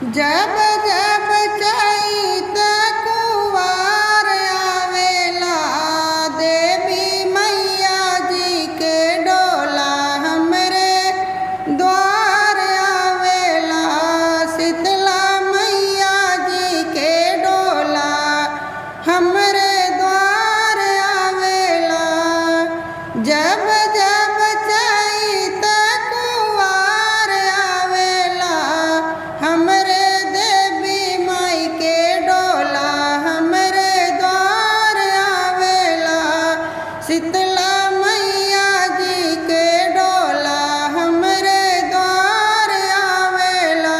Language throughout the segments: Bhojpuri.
जब जब चैत कुवार आवेला, देवी मैया जी के डोला हमरे द्वार आवेला। शीतला मैया जी के डोला हमरे द्वार आवेला। जब जब चैत कुवार आवेला, हमरे देवी माई के डोला हमरे द्वार आवेला। शीतला मैया जी के डोला हमरे द्वार आवेला।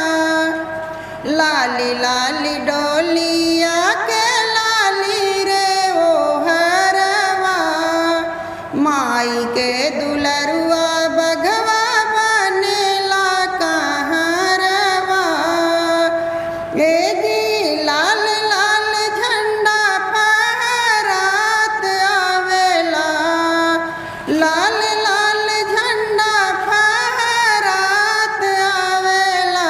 लाली लाली डोलिया के लाली रे ओ हरवा, माई के दुलरुआ बघवा बनेला कहरवा। ए जी लाल लाल झंडा फहरात आवेला, लाल लाल झंडा फहरात आवेला।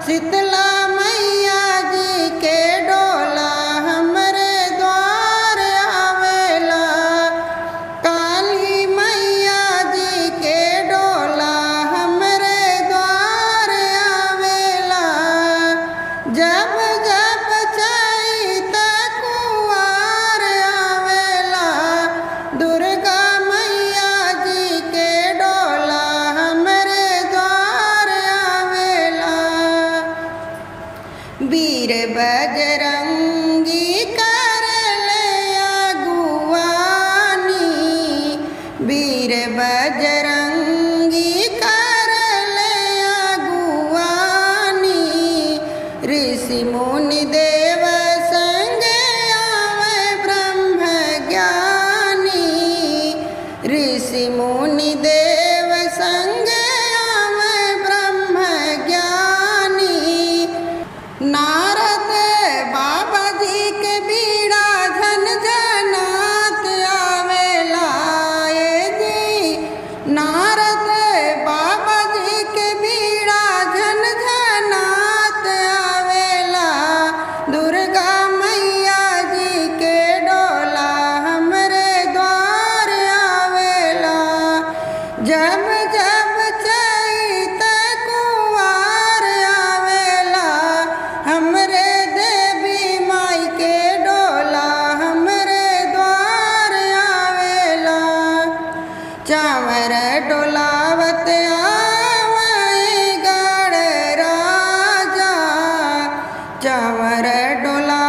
शीतला मैया जी के डोला हमरे द्वार आवेला। काली मैया जी के डोला हमरे द्वार आवेला। जब जब चैत कुवार आवेला, दुर्गा मैया जी के डोला हमरे द्वार आवेला। वीर बजरंगी कर ले अगुवानी, वीर बजरंगी कर ले अगुवानी। ऋषि मुनि देव संग आवे ब्रह्म ज्ञानी, ऋषि मुनि देव संग आवे ब्रह्म ज्ञानी। नारद बाबा जी के बीड़ा झन झनात आवेला। ए जी नारद बाबा जी के बीड़ा झन झनात आवेला। दुर्गा मैया जी के डोला हमरे द्वार आवेला। जब जब चैत कुवार आवेला, हमरे देवी माई के डोला हमरे द्वार आवेला। चावर डोलावत आवे गण राजा, चावर डोला